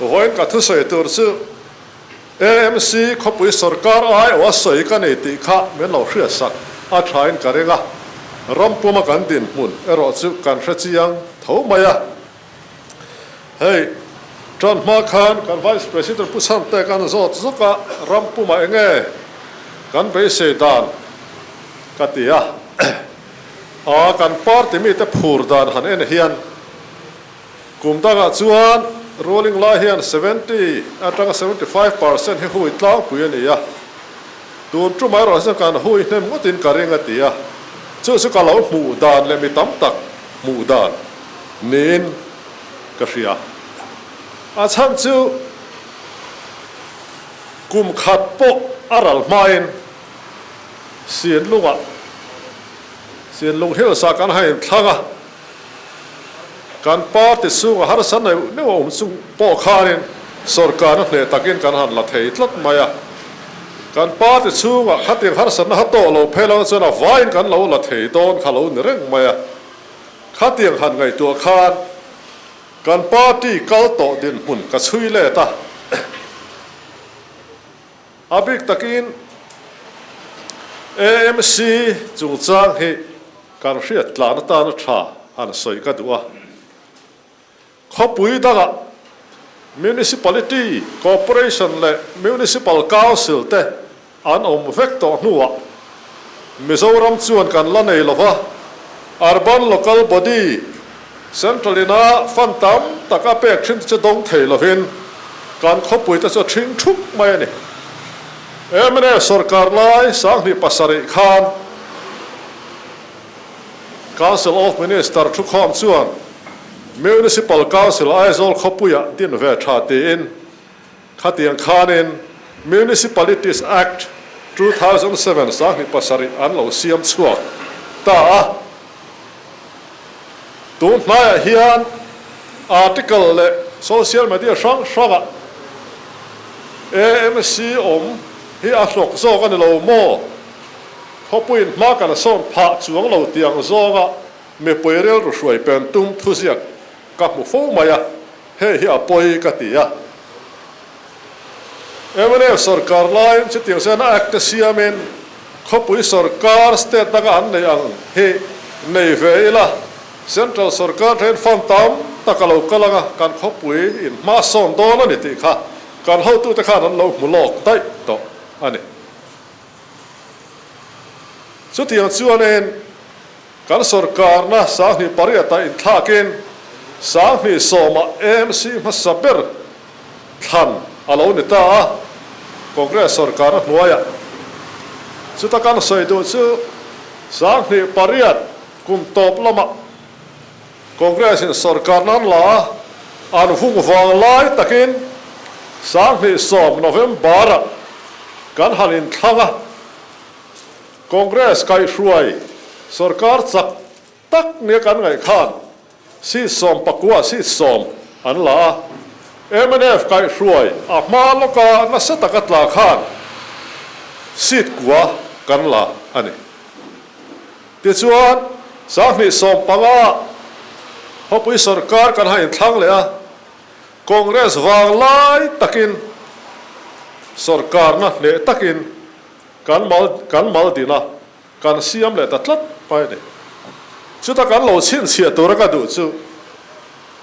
Vawiin ka thusawi tur chu AMC khawpui sawrkar aiawh a sawi ka nei tih kha min lo hriatsak a thain ka ring a, rampuma kan dinhmun erawh chu kan hre chiang tho mai a. Hei, tan hma khan kan Vice President Pu Chhante kan zawt zawk a, rampuma enge kan beisei dan ka ti a, a kan party mite phur dan han en hian Kum dangah chuan ruling lai hian 70 atanga 75% hi hui tlangpui a ni a, tun tumah erawh hian kan hui hnem ngawtin ka ring a ti a, chu chu ka lo hmuh dan leh mi tam tak hmuh dan niin ka hria. A chhan chu kum khat pawh a ral hmain Sinlungah Sinlung Hills ah kan han inthlang a, Kan party chhunga harsa neuh neuh a awm chung pawh khanin sorkarna hneh takin kan han la thei tlat mai a. Kan party chhunga khatiang harsatna ha tawh lo phei lo chuan a vaiin kan lo la thei dawn kha lo ni reng mai a. Khatiang han ngaihtuah khan kan party kal tawh dinhmun ka chhui let a. A bik takin AMC chungchang hi kan hriat tlan atana tha han sawi ka duh a. Khawpui dangah Municipality, Corporation leh Municipal Council te an awm vek tawh hnuah Mizoram chuan kan la nei lova, Urban Local Body Central ina fund tam tak a pek thin te chu dawng thei lovin kan khawpui te chu a thing thup mai a ni. Mnf sorkar lai 2007 khan Council of Minister thukhawm chuan Municipal Council Aizawl khawpuiah din ve tha tiin khatiang khanin Municipalities Act 2007 2007 an lo siam chhuak ta a. Tun hnaiah hian article leh social media hrang hrangah AMC awm hi a hlawk zawk a ni lo maw? Khawpuiin hma kan sawn phah chuang lo tiang zawnga mipui rilru hruai pen tum thuziak ka hmu fo mai a, hei hi a pawi ka ti a. Mnf sorkar laiin chutiang chuan a act te siamin khawpui sorkar state danga an neih ang hi nei ve ila, central sorkar then fund tam tak a lo kal anga kan khawpui in hma sawn dawn a ni tih kha kan hotute khan an lo hmu lawk daih tawh a ni. Chutiang chuanin kan sorkarna 2008-ah inthlakin 2010-ah AMC hmasa ber thlan a lo ni ta a, Congress sorkarna hnuaiah. Chuta kan sawi duh chu 2008 kum tawp lamah Congress-in sorkarna an la a, an vung vang lai takin 2010 November-ah kan han inthlang a, Congress kaihhruai sorkar chak tak nia kan ngaih khan seat 19 seat 10 an la a, mnf kaihhruai a hma lawka nasa taka tla khan seat kua kan la a ni. Tichuan, 2015 khawpui sorkar kan han inthlang leh a, Congress vang lai takin sorkarna hneh takin kan mal kan mal din a, kan siam leh ta tlat mai a ni. Chuta kan lo chhinchhiah tura ka duh chu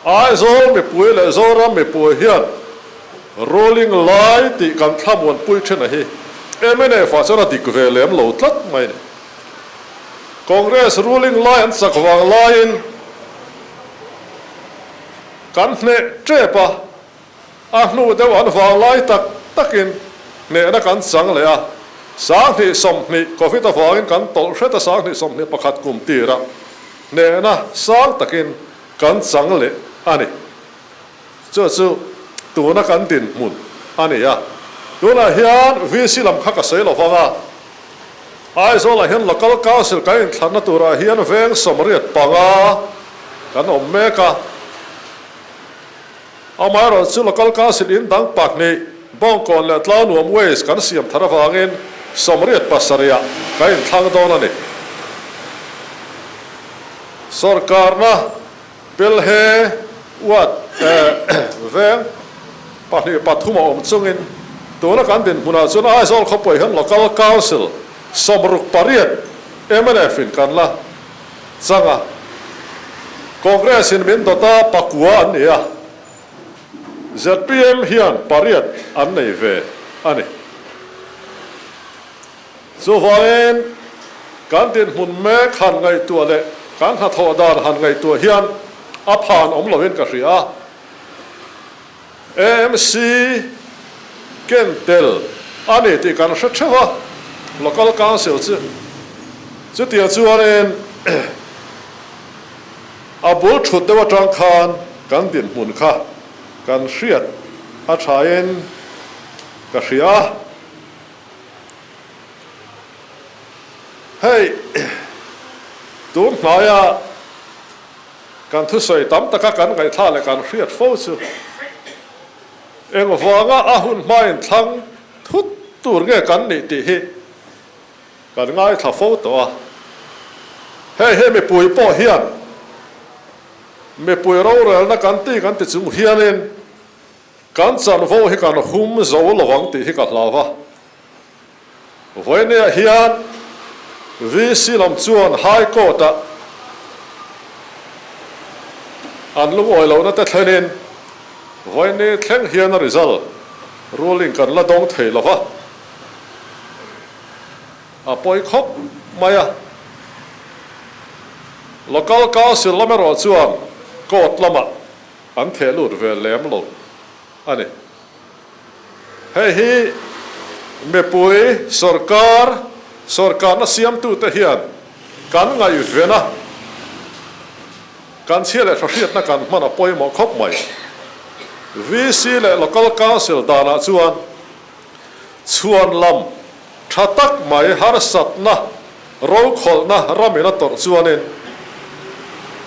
Aizawl mipui leh Zoram mipui hian ruling lai tih kan thlamuanpui thin a hi mnf ah chuan a dik ve lem lo tlat mai a ni. Congress ruling lai an chak vang laiin kan hneh tep a, a hnu deuh an vang lai tak takin hnehna kan chang leh a, 2020 Covid avangin kan tawlh hret a 2021 kum tirah hnehna sang takin kan chang leh a ni. Chu chu tuna kan dinhmun a ni a. Tunah hian VC lam kha ka sawi lo vang a, Aizawlah hian Local Council kan inthlanna turah hian veng 85 kan awm mek a. Amaherawhchu Local Council in dang pahnih, Bawngkawn leh Tlaunuam Waste kan siam thar avangin 87-ah kan inthlang dawn a ni. Sorkarna Belhe Ward veng. Pahnih pathum a awm chungin tuna kan dinhmunah chuan Aizawl khawpui hian Local Council 68 mnf in kan la chang a, Congress in min dawt a pakua an ni a, zpm hian pariat an nei ve a ni. Chuvangin kan dinhmun mek han ngaihtuah leh kan hnathawh dan han ngaihtuah hian a phan awm loin ka hria a. AMC ken tel a ni tih kan hre theuh a, Local Council chu chutiang chuanin a bul thut deuh atang khan kan dinhmun kha kan hriat a thain ka hria a. Hei tun hnaia Kan thusawi tam taka kan ngaihthla leh kan hriat fo chu engvanga a hun hmain thlang thut tur nge kan nih tih hi kan ngaithla fo tawh a. Hei hi mipui pawh hian mipui rorelna kan ti kan ti chung hianin kan chanvo hi kan hum zo lovang tih hi ka hlau a. Vawinia hian VC lam chuan High Court-ah an lungawi lohna te thlenin vawiini thleng hian a result ruling kan la dawng thei lo va, a pawi khawp mai a. Local Council lam erawh chuan Court lamah an theh lut ve lem lo a ni. Hei hi mipui sawrkar, sawrkarna siamtute hian kan ngaihven a, kan chhia leh hra-hriatna kan hman a pawimawh khawp mai. VC leh Local Council danah chuan chhuan lam tha tak mai harsatna, rokhawlhna ramin a tawrh chuanin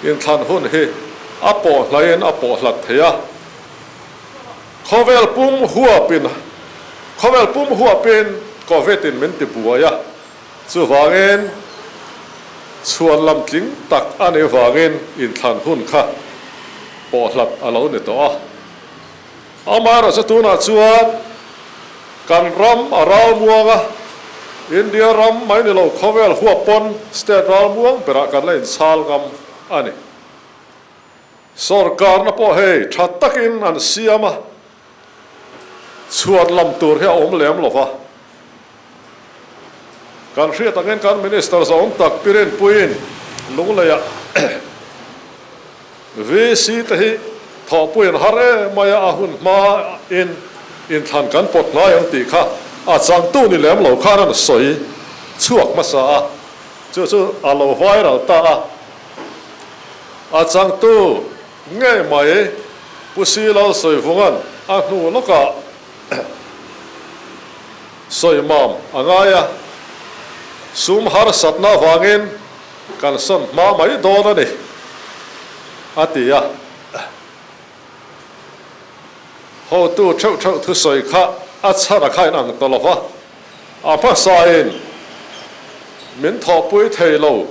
inthlan hun hi a pawh hlaiin a pawh hlat thei a. Khawvel pum huapin Khawvel pum huapin Covid in min ti buai a, chuvangin chhuan lam tling tak a nih vangin inthlan hun kha pawhhlat a lo ni tawh a. Amaherawhchu tunah chuan kan ram a ralmuang a, India ram mai ni lo khawvel huap pawn state ralmuang berah kan la inchhal ngam a ni. Sawrkarna pawh hei tha takin an siam a, chhuat lam tur hi a awm lem lo va. Kan hriat angin kan Minister zawng tak Pi Rinpuiin Lungleiah VC te hi thawhpuiin har em mai a, a hun hmain inthlan kan pawt hnai ang tih kha a changtu ni lem lo khan an sawi chhuak hmasa a, chu chu a lo viral ta a. A changtu ngei mai Pu Si Lalsawivunga'n a hnu lawkah sawimam a ngai a, sum harsatna avangin kan sawn hma mai dawn a ni, a ti a. Hotu theuh theuh thusawi kha a chhan a khain ang ta lo va, a hmasain min thawhpui thei lo.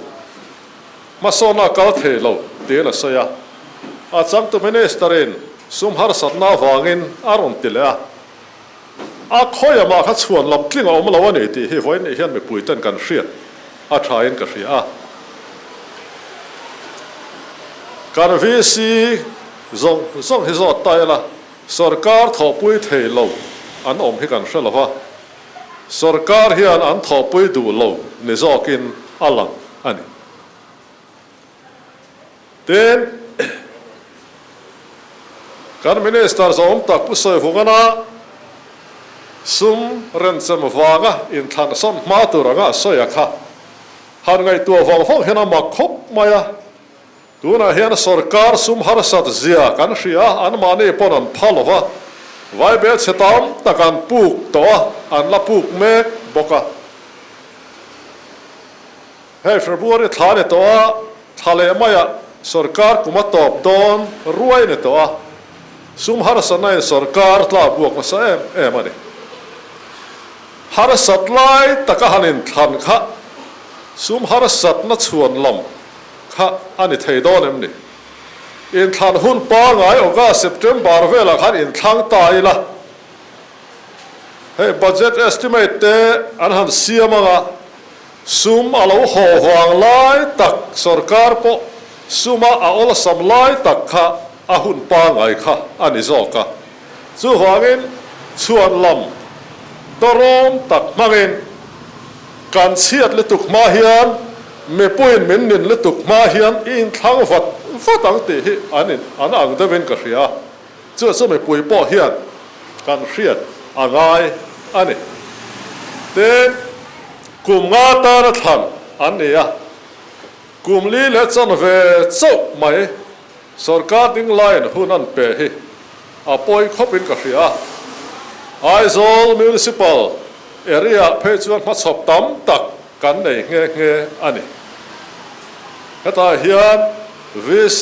Hmasawnna a kal thei lo tiin a sawi a, a changtu Minister-in sum harsatna avangin a rawn ti leh a, a khawi amah kha chhuan lam tling a awm lo a ni tih hi vawiin nih hian mipuiten kan hriat a thain ka hria a. Kan VC zawng zawng hi zawt ta ila sawrkar thawhpui thei lo an awm hi kan hre lo va, Sawrkar hian an thawhpui duh lo ni zawkin a lang a ni. Tin, kan Minister zawm tak Pu Sawivungana sum renchem vanga inthlan sawn hma tur anga a sawi a kha han ngaihtuah vang vang hian a mak khawp mai a. Tunah hian sawrkar sum harsat zia kan hria a, anmahni pawn an pha lo va, vaibel chhe tam tak an puk tawh a, an la puk mek bawk a. Hei February thla ni tawh a, thla leh maiah sawrkar kum a tawp dawn ruai ni tawh a, sum harsatna in sawrkar tla buak nasa em em a ni. Harsat lai taka han inthlan kha sum harsatna chhuan lam Kha a ni thei dawn em ni? Inthlan hun pangai August, September velah khan inthlang ta ila. Hei budget estimate te an han siam anga sum a lo haw vang lai tak sorkar pawh suma a awlsam lai tak kha a hun pangai kha a ni zawk a. Chuvangin chhuan lam dawrawm tak hmangin kan chhiat lutuk hma hian mipuiin min nin lutuk hma hian i inthlang vat vat ang tih hi an in an ang deuhin ka hria. Chu chu mipui pawh hian kan hriat a ngai a ni. Tin, kum nga tana thlan an ni a, kum li leh chanve chauh mai sorkar ding laiin hun an pe hi a pawi khawpin ka hria. Aizawl Municipal area phei chuan hmachhawp tam tak kan nei nghe nghe a ni. Hetah hian VC.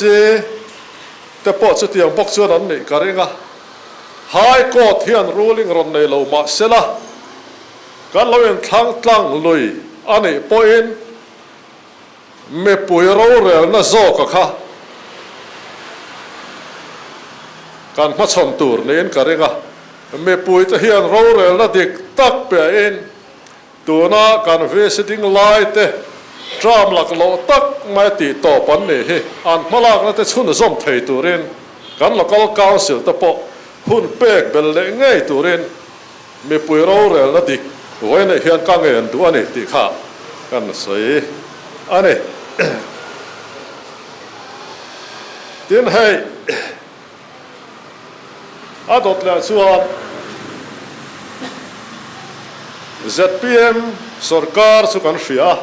Te pawh chutiang bawk chuan an nih ka ring a, High Court hian ruling rawn nei lo mah sela, kan lo inthlang tlang lui a nih pawhin mipui rorelna zawka kha kan hmachhawn tur niin ka ring a, mipuite hian rorelna dik tak pehin Tuna kan visiting lai te term lak loh tak mai tih tawp an nih hi an hmalakna te chhunzawm thei turin kan local council te pawh hun pek bel leh ngei turin mipui rorelna dik vawiinah hian ka ngen duh a ni tih kha kan sawi a ni. Tin hei. A dawt leh chuan zpm sorkar chu kan hria a,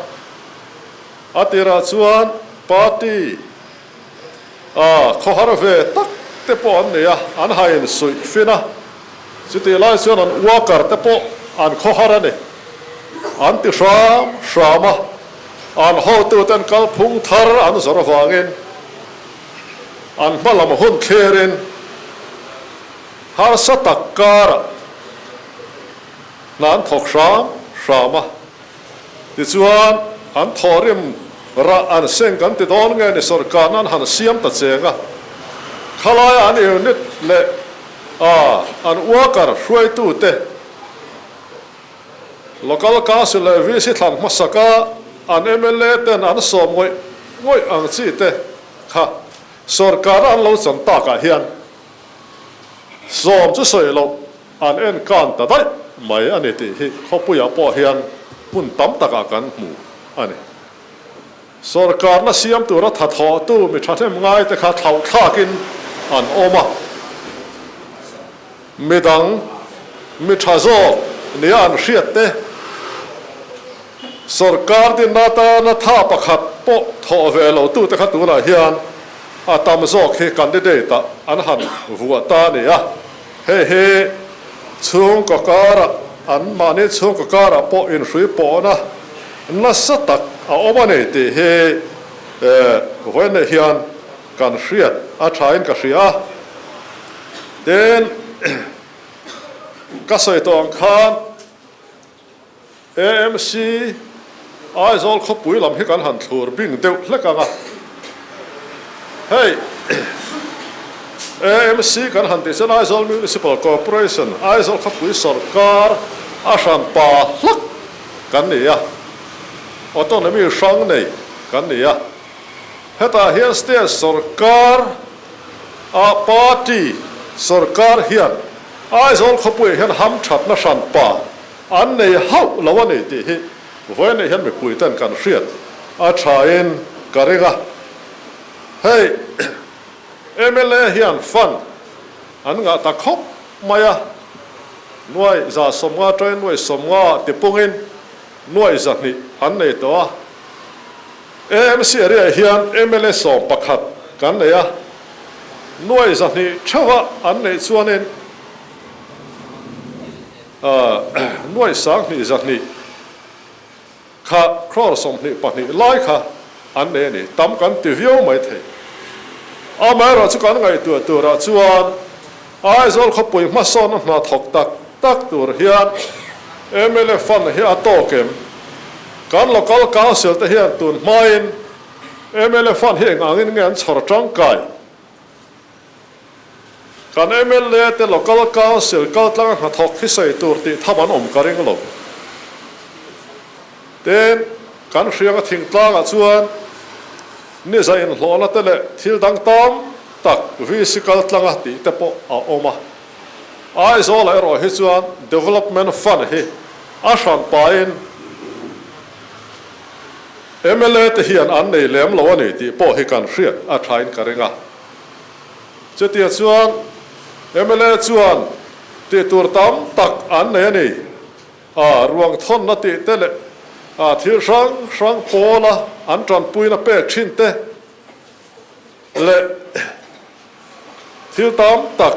a tirah chuan party a khawhar ve tak te pawh an nei a, an hain suih fin a, chutih lai chuan an worker te pawh an khawhar a ni, an ti hram hram a, an hotuten kalphung thar an zawrh avangin. An hma lam hun thlirin harsa tak karah hna an thawk hram hram a, tichuan an thawhrim rah an seng kan ti dawn nge ni sawrkarna an han siam ta cheng a, khalaia an unit leh a an worker hruaitute Local Council leh VC thlan hmasaka an mla ten an sawm ngawih ngawih ang chi te kha sorkar an lo chan takah hian sawm chu sawi loh an en kan ta daih mai a ni tih hi khawpuiah pawh hian hmun tam takah kan hmu a ni. Sorkarna siam tura tha thawhtu mi thahnem ngaite kha thlauhthlakin an awm a, midang mi tha zawk nia an hriat te, sorkar dinna atana tha pakhat pawh thawh ve lo tute kha tunah hian a tam zawk hi candidate-ah an han vuah ta a ni a, hei hi chhungkaw karah anmahni chhungkaw karah pawh inhrui pawhna nasa tak a awm a ni tih hi vawiinah hian kan hriat a thain ka hria a. Tin, ka sawi tawh ang khan AMC Aizawl khawpui lam hi kan han thlur bing deuh hlek ang a. Hei AMC kan han tih chuan Aizawl Municipal Corporation, Aizawl khawpui sawrkar a hran pa hlak kan ni a, autonomy hrang nei kan ni a. Hetah hian state sawrkar a party sawrkar hian Aizawl khawpuiah hian hamthatna hran pa an nei hauh lo a ni tih hi vawiinah hian mipui ten kan hriat a thain ka ring a. Hei mla hian fund an ngah ta khawp mai a, nuai 150 atangin nuai 50 tipungin nuai 200 an nei tawh a. AMC area hian mla 11 kan nei a, nuai 200 theuha an neih chuanin nuai 2,200 kha crore 22 lai kha an nei a ni. Tam kan ti viau mai thei. Amaherawh chu kan ngaihtuah turah chuan Aizawl khawpui hmasawnna hna thawk tak tak tur hian mla fund hi a tawk em? Kan local council te hian tun hmain mla fund hi eng angin nge an chhawr tangkai? Kan mla te Local Council kaltlanga hnathawk hi sawi tur tih tham an awm ka ring lo. Tin, kan hrianga thingtlangah chuan niza inhlawhna te leh thil dang tam tak VC kaltlanga tih te pawh a awm a. Aizawlah erawh hi chuan Development Fund hi a hran pahin mla te hian an nei lem lo a ni tih pawh hi kan hriat a thain ka ring a. Chutia chuan mla chuan tih tur tam tak an nei a ni. A ruang thawnna tih te leh a thil hrang hrang pawla an tanpuina pek thin te leh thil tam tak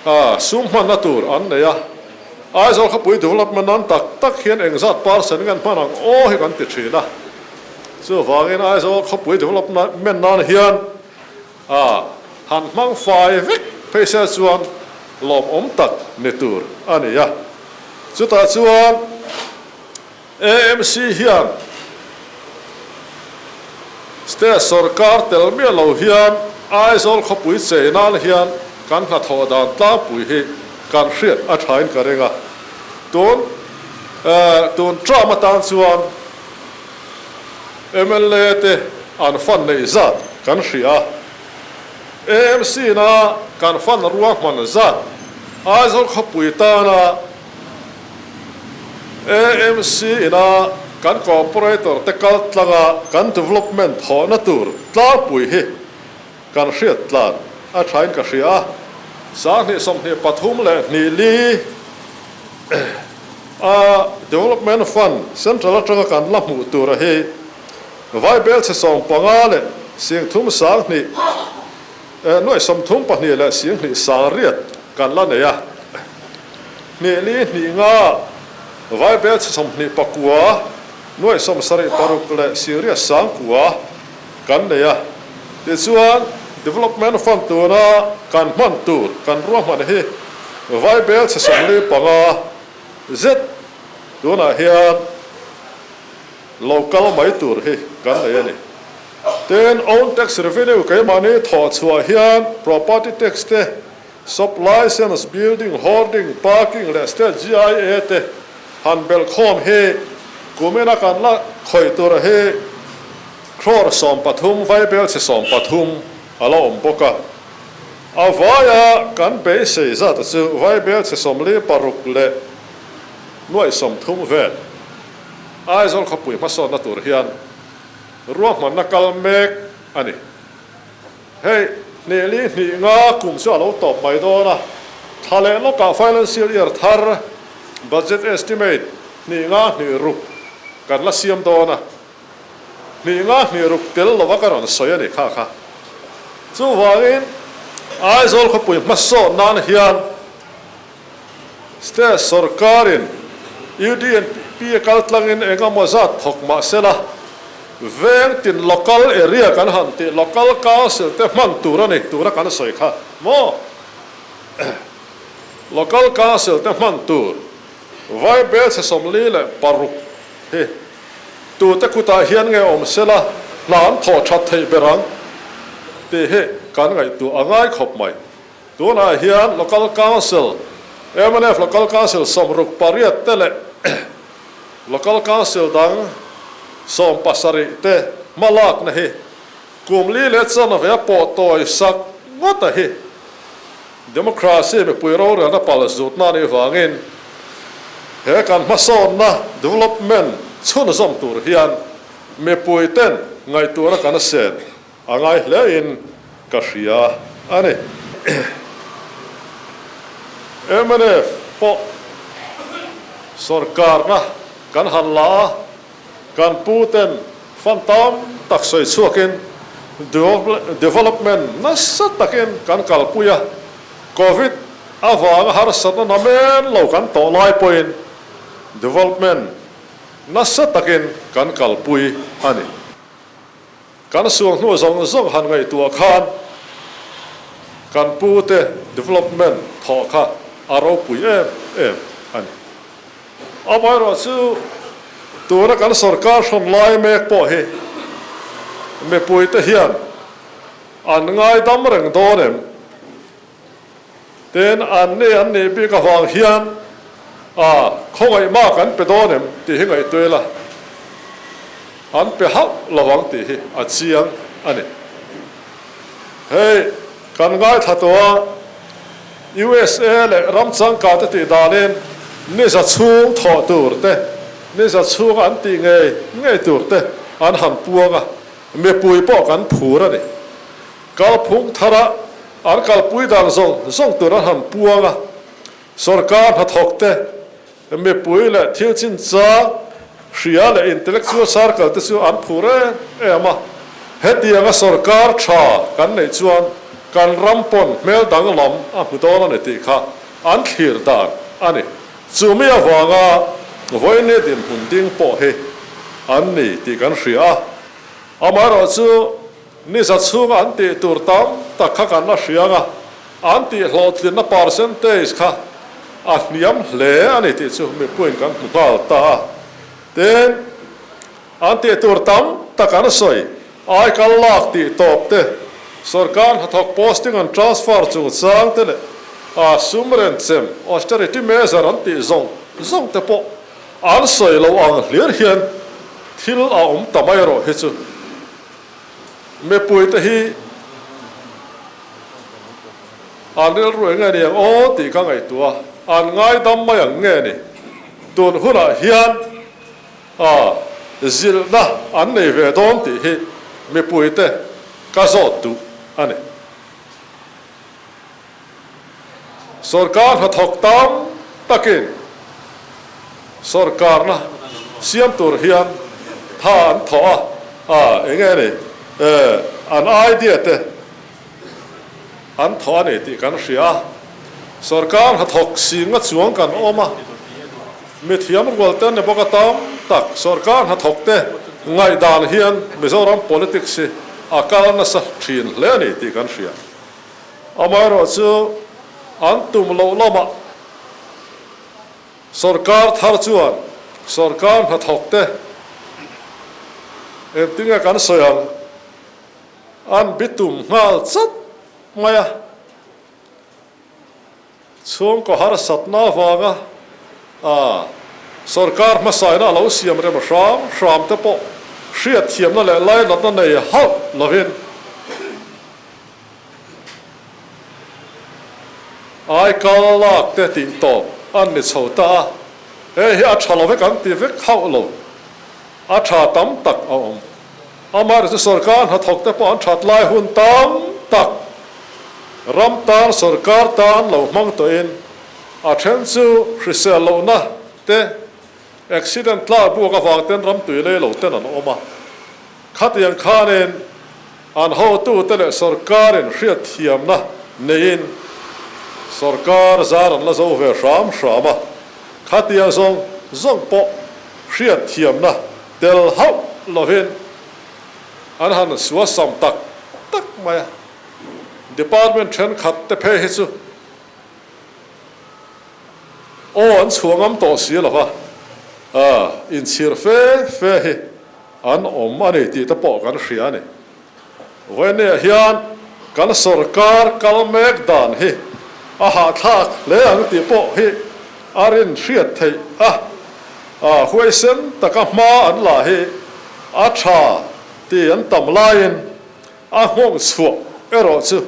a sum hmanna tur an nei a. Aizawl khawpui development nan tak tak hian engzat percent nge an hman ang aw hi kan ti thin a. Chuvangin Aizawl khawpui development nan hian A han hmang fai vek phei se chuan lawmawm tak ni tur a ni a. Chutah chuan AMC hian State sawrkar tel miah lo hian Aizawl khawpui chei nan hian kan hnathawh dan tlangpui hi kan hriat a thain ka ring a. Tun tun term atan chuan Mla te an fan neih zat kan hria a, AMC na kan fan ruahman zat Aizawl khawpui tana AMC ina kan corporator te kal tlanga kan development thawhna tur tlangpui hi kan hriat tlan a thain ka hria a, 2023 li a Development Fund Central atanga kan la hmuh tura hi Vaibel chhe 15 leh 30 sanghnih nuaih 32 leh 20 sangriat kan la nei a, hnih li hnih nga Vaibel chhe 29 nuaih 76 leh 80 sangkua kan nei a. Tichuan, Development Fund tuna kan hman tur kan ruahman hi Vaibel chhe 45 zet tunah hian lo kal mai tur hi kan nei a ni. Tin, Own Tax Revenue keimahni thawh chhuah hian Property Tax te, Shop License, Building, Hoarding, Parking leh State GIA te han belh khawm hi kumina kan la khawih tur hi Crore 13 Vaibel chhe 13 a la awm bawk a. A vaia kan beisei zat chu Vaibel chhe 46 leh nuaih 30 vel. Aizawl khawpui hmasawnna tur hian ruahmanna kal mek a ni. Hei, hnih li hnih nga kum chu a lo tawp mai dawn a, thla leh lawkah financial year thar budget estimate hnih nga hnih ruk kan la siam dawn a, hnih nga hnih ruk tel lova ka rawn sawi a ni kha kha. Chuvangin Aizawl khawpui hmasawn nan hian State sawrkarin UDNP a kal tlangin eng emaw zat thawk mah sela, veng tin local area kan han tih local council te hman tur a ni tura kan sawi kha maw? Local council te hman tur Vaibel chhe 46 hi tute kutah hian nge awm sela hna an thawh that theih ber ang tih hi kan ngaihtuah a ngai khawp mai. Tunah hian Local Council, mnf Local Council 68 te leh Local Council dang 17 te hmalakna hi kum li leh chanve a pawh tawi sak ngawt a hi Democracy mipui rorelna pal zutna anih vangin he kan hmasawnna development chhunzawm tur hian mipui ten ngaihtuahna kan sen A ngai hlein ka hria a ni. Mnf pawh sawrkarna kan han la a, kan pu ten fund tam tak sawi chhuakin development nasa takin kan kalpui a, Covid avanga harsatna namen lo kan tawh lai pawhin development nasa takin kan kalpui a ni. Kan sual hnu zawng zawng han ngaihtuah khan kan pute development thawh kha a ropui em em a ni. Amaherawhchu tuna kan sorkar hrawn lai mek pawh hi mipuite hian an ngaidam reng dawn em? Tin, anni an nih bik avang hian a khawngaih mak an pe dawn em tih hi ngaihtuah ila, an pe hauh lovang tih hi a chiang a ni. Hei, kan ngaithla tawh a, USA leh ram changkate tih danin niza chhung thawh tur te, niza chhunga an tih ngei ngei tur te an han puang a, mipui pawh kan phur a ni. Kalphung thara an kalpui dan zawng zawng tur an han puang a, sorkar hnathawk te, mipui leh thil chinchang hria leh intellectual circle te chu an phur em em a. Hetianga sorkar tha kan neih chuan kan ram pawn hmel danglam a hmu dawn a ni tih kha an thlir dan a ni. Chumi avanga vawiin dinhmun ding pawh hi an ni tih kan hria a, amaherawhchu, Ni za chhunga an tih tur tam tak kha kan la hriang a, an tih hlawhtlinna percentage kha a hniam hle a ni tih chu mipuiin kan hmu nghal ta a. Tin, an tih tur tam tak an sawi, aikal lak tih tawp te, sorkar hnathawk posting an transfer chungchang te leh a sum renchem, austerity measure an tih zawng zawng te pawh an sawi lo ang hlir hian thil a awm ta mai erawh hi chu Mipuite hi an rilru eng nge ni ang aw tih ka ngaihtuah a, an ngaidam mai ang nge ni? Tun hunah hian zilhna an nei ve dawn tih hi mipuite ka zawt duh a ni. Sorkar hnathawk tam takin sorkarna siam tur hian tha an thawh a, a eng nge ni an idea te an thawh a ni tih kan hria a. Sorkar hnathawk singa chuang kan awm a, mithiam rual te an ni bawk a tam tak sorkar hnathawk te ngaihdan hian Mizoram politics hi a kal nasa thin hle a ni tih kan hria. Amaherawhchu, an tum loh lamah sorkar thar chuan sorkar hnathawkte engtinge kan sawi ang an bitum nghal chat mai a. Chhungkaw harsatna avanga sorkar hmasaina a lo siam rem hram hram te pawh hriatthiamna leh lainatna nei hauh lovin aikal lak te tih tawp an ni chho ta a, hei hi a tha lo vek an ti vek hauh lo, a tha tam tak a awm. Amaherawhchu sorkar hnathawk te pawh an that lai hun tam tak ram tan sorkar tan lo hmang tawhin a then chu hrisel lohna te accident tlak buak avang ten ram tui lei lo ten an awm a. Khatiang khanin an hotute leh sorkarin hriatthiamna neiin sorkar zar an la zo ve hram hram a, khatiang zawng zawng pawh hriatthiamna tel hauh lovin an han suasam tak tak mai a. Department thenkhat te phei hi chu aw an chhuah ngam tawh si lo va, inchhir fe fe hi an awm a ni tih te pawh kan hria a ni. Vawinia hian kan sorkar kal mek dan hi a hahthlak hle ang tih pawh hi a rin hriat theih a, huaisen taka hma an la hi a tha tih an tam laiin a nghawng chhuah erawh chu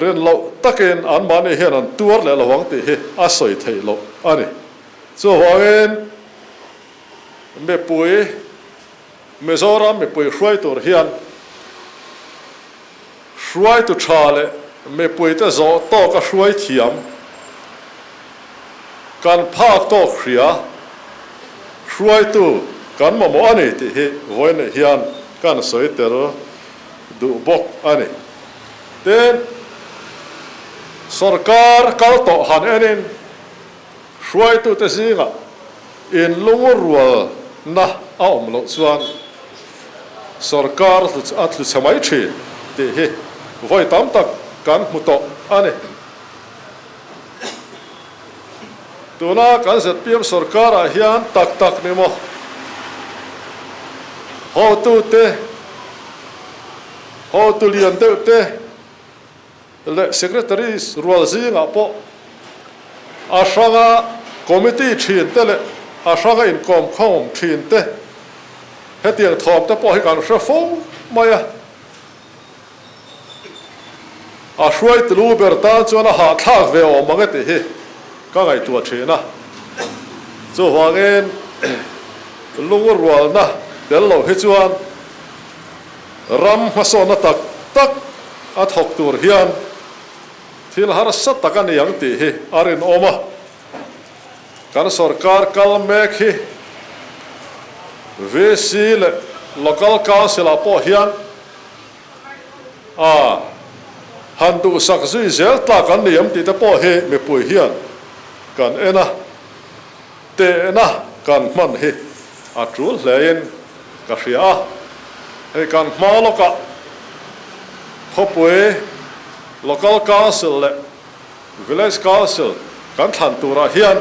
rin loh takin anmahni hian an tuar leh lo ang tih hi a sawi theih loh a ni. Chuvangin mipui, Mizoram mipui hruai tur hian hruaitu tha leh mipuite zawh tawka hruai thiam, kan phak tawk hria hruaitu kan mamawh a ni tih hi vawiin hian kan sawi tel duh bawk a ni. Tin, sorkar kal tawh han enin, Hruaitute zingah inlungrualna a awm loh chuan sorkar a tlu chhe mai thin tih hi vawi tam tak kan hmu tawh a ni. Tuna kan zpm sorkarah hian tak tak ni maw? Hotute, hotu lian deuh te. leh Secretary rual zingah pawh a hranga committee thin te leh a hranga inkawmkhawm thin te hetiang thawm te pawh hi kan hre fo mai a. A hruaitulu ber tan chuan a hahthlak ve awm ang e tih hi ka ngaihtuah thin a. Chuvangin lungrualna tel lo hi chuan ram hmasawnna tak tak a thawk tur hian thil harsa tak a ni ang tih hi a rinawm a. Kan sorkar kal mek hi VC leh Local Council ah pawh hian a han duhsak zui zel tlak an ni em tih te pawh hi mipui hian kan en a, tehna kan hman hi a tul hlein ka hria a. Hei kan hma lawkah khawpui Local Council leh Village Council kan thlan turah hian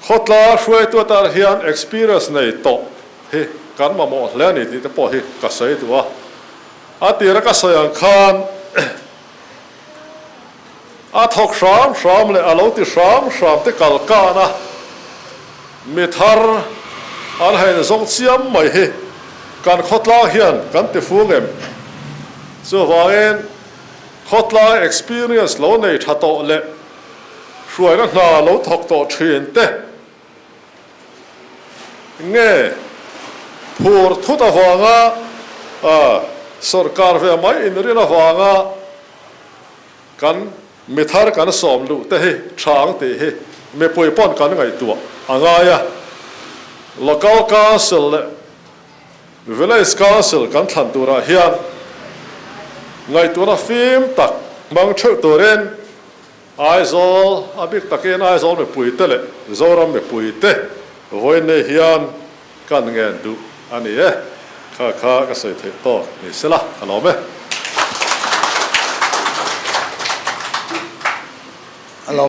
khawtla hruaitu atan hian experience nei tawh hi kan mamawh hle a ni tih te pawh hi ka sawi duh a. A tira ka sawi ang khan a thawk hram hram leh a lo ti hram hram te kal kan a, mi thar an hain zawng chiam mai hi kan khawtlang hian kan ti fung em? Chuvangin khawtlai experience lo nei tha tawh leh hruaina hna lo thawk tawh thin te nge phur thut avanga sorkar ve mai inrin avanga Kan mi thar kan sawm luh te hi tha ang tih hi mipui pawn kan ngaihtuah a ngai a. Local Council leh Village Council kan thlan turah hian ngaihtuahna fim tak hmang theuh turin Aizawl, a bik takin Aizawl mipuite leh Zoram mipuite vawiin hian kan ngen duh a ni e. Kha kha ka sawi theih tawk ni sela ka lawm e.